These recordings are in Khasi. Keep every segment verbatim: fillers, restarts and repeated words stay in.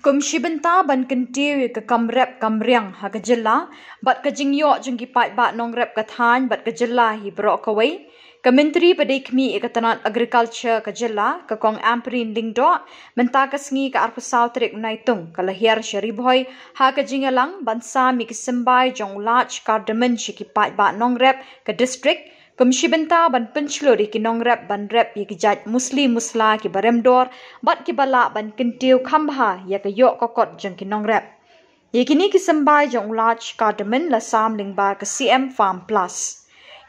Kum shi bynta ban kyntiew ïa ka kam rep kam riang ha ka jylla bad ka jingïoh jong ki paidbah nongrep ka thaiñ bad ka jylla hi baroh kawei, ka Myntri ba dei khmih ïa ka tnat Agriculture ka jylla, ka Kong Ampareen Lyngdoh, mynta ka sngi ka arphew saw tarik u Naitung ka la hiar sha Ri Bhoi ha ka jingïalang ban sam ïa ki symbai jong u Laj Cardaman sha ki paidbah nongrep ka district, kum shi bynta ban pynshlur ïa ki nongrep ban rep ïa ki jait musli musla kiba rem dor bad kiba lah ban kyntiew kham bha ïa ka ïoh ka kot jong ki nongrep. Ïa kine ki symbai jong u Laj Cardaman la sam lyngba ka C M Farm Plus.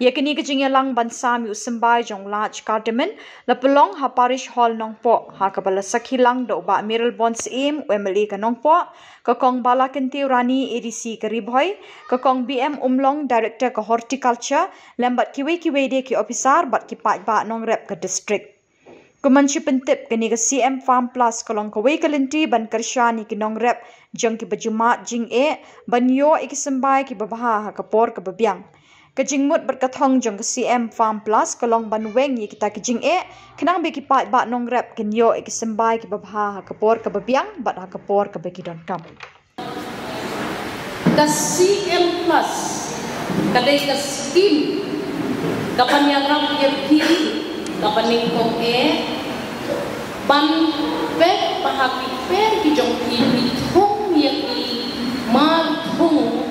Ïa kine ki jingïalang ban sam ïa u symbai jong u Laj Cardaman la pynlong ha Parish Hall Nongpoh, ha kaba la sakhi lang da u Bah Mayralborn Syiem, u M L A ka Nongpoh, ka Kong Balakyntiew Rani, A D C ka Ri Bhoi, ka Kong B M Umlong, Director ka Horticulture, lem bad kiwei kiwei de ki ophisar bad ki paidbah nongrep ka district. Kum ban shu pyntip, kane ka C M Farm Plus ka long kawei ka lynti ban kyrshan ïa ki nongrep jong kiba ju mad jingeh ban ïoh ïa ki symbai kiba bha ha ka por kaba biang. Ka jingmut bad ka thong jong ka C M Farm Plus ka long ban weng ïa kita ki jingeh, khnang ba ki paidbah nongrep kin ïoh ïa ki symbai kiba bha ha ka por kaba biang bad ha ka por kaba ki donkam. Ka C M Plus ka dei ka skim kaban ïarap ïa phi, kaban nyngkong eh ban peit ba ha ki per ki jong phi, phi thung ïa ki mar thung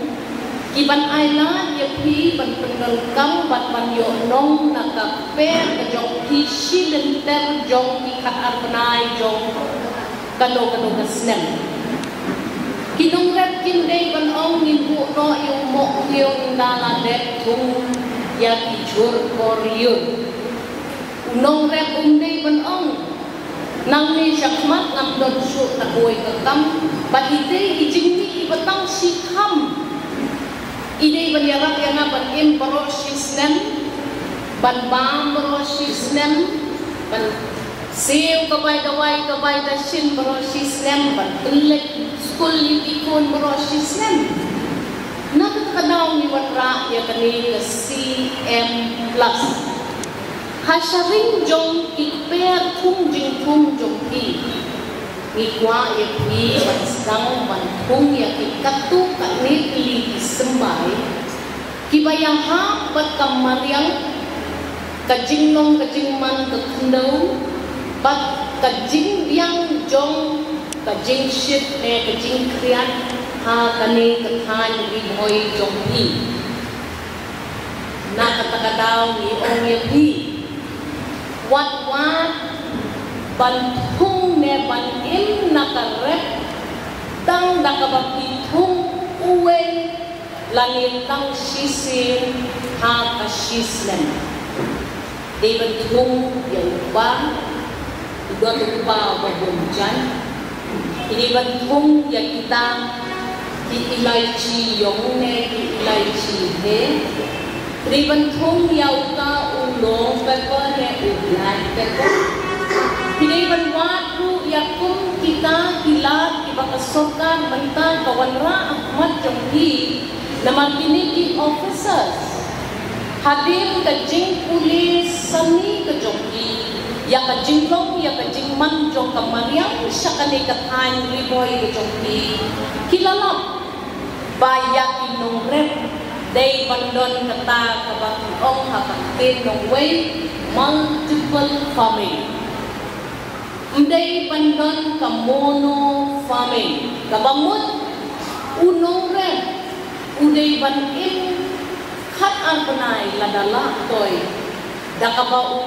kiban ai lad ïa phi ban pyndonkam bad ban ïoh nong na ka per ka jong phi shi lynter jong ki khat ar bnai jong kano kano ka snem. Ki nongrep kim dei ban ong ngin buh noh ïa u mohkhiew ynda la dep thung ïa ki jhur kor ïur. U nongrep um dei ban ong nangne shakhmat ngam don shuh ta kawei ka kam, bad i dei i jingmih iba tang shi kham. I dei ban ïarap ïa nga ban im baroh shi snem, ban bam baroh shi snem, ban siew ka bai dawai ka bai dashin baroh shi snem, ban pynleit skul ïa ki khun baroh shi snem. Na kata ka daw ngi wanrah ïa kane ka C M Plus. Ha sharing jong ki per thung jingthung jong phi, ngi kwah ïa phi ban sdang ban thung ïa ki katto katne tylli ki symbai kiba ïahap bad ka mariang, ka jinglong ka jingman ka khyndew bad ka jingbiang jong ka jingshit ne ka jingkhriat ha kane ka thaiñ Ri Bhoi jong phi. Na kata ka daw ngi ong ïa phi, wat wat ban thung ne ban im na ka rep tang da kaba phi thung uwei lane tang shisien ha ka shisnem. Dei ban thung ïa u kpa, u don u kpa uba bun jait. Dei ban thung ïa kita ki ilaichi ïong ne ki ilaichi he. Dei ban thung ïa uta u long pepper ne u black pepper. Dei ban wad ruh ïa kum kita ki lad kiba ka sorkar mynta ka wanrah ha khmat jong phi. Namar kine ki officers, hadien ka jingpule sani ka jong ki ïa ka jinglong ïa ka jingman jong ka mariang sha kane ka thaiñ Ri Bhoi ka jong ki, ki la lap ba ïa ki nongrep dei ban don kata kaba ki ong ha ka ktien nongwei, multiple farming. Ym dei ban don ka mono farming. Kaba mut u nongrep u dei ban im khat ar bnai lada lah toi, da kaba u